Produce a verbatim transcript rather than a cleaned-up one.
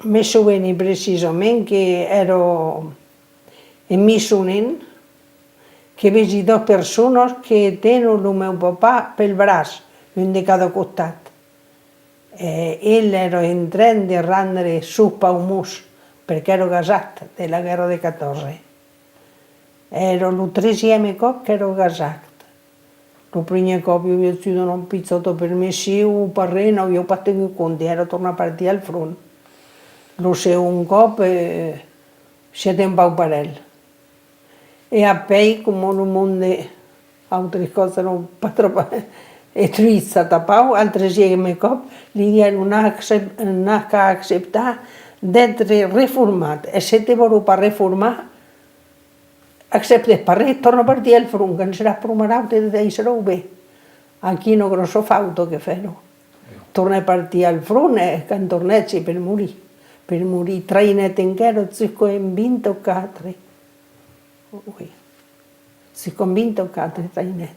Me soveni precisament que èra en Missonin, que vesi doas personas que tenon lo meu papà pel braç, un de cada costat. E el èra en tren de rendre sos paumons, perque èra gasat de la guèrra de catorze. Èra lo tresième còp qu'èra gasat. Lo primièr còp, ieu aviái agut una pichòta permission, pas ren, n'aviái pas tengut compte, èra tornat partir al front. Lo segond còp, eh, sièt un pauc parelh. E apèi, coma lo monde, autres còps èra pas tròp estruit, sap, a Pau, al tresième còp, li diguèron: "N'as accep-, n'as qu'a acceptar d'èstre reformat. E se te vòlon pas reformar, accèptes pas res, torna partir al front, quand seràs pro malauta te daissaràn ben." Aquí una gròssa fauta que fèron. Tornèt partir al front e quand tornèt, se per morir. Per morir, traïnèt enquèra jusqu'en vint-e-quatre. Oui. Jusqu'en vint-e-quatre traïnèt.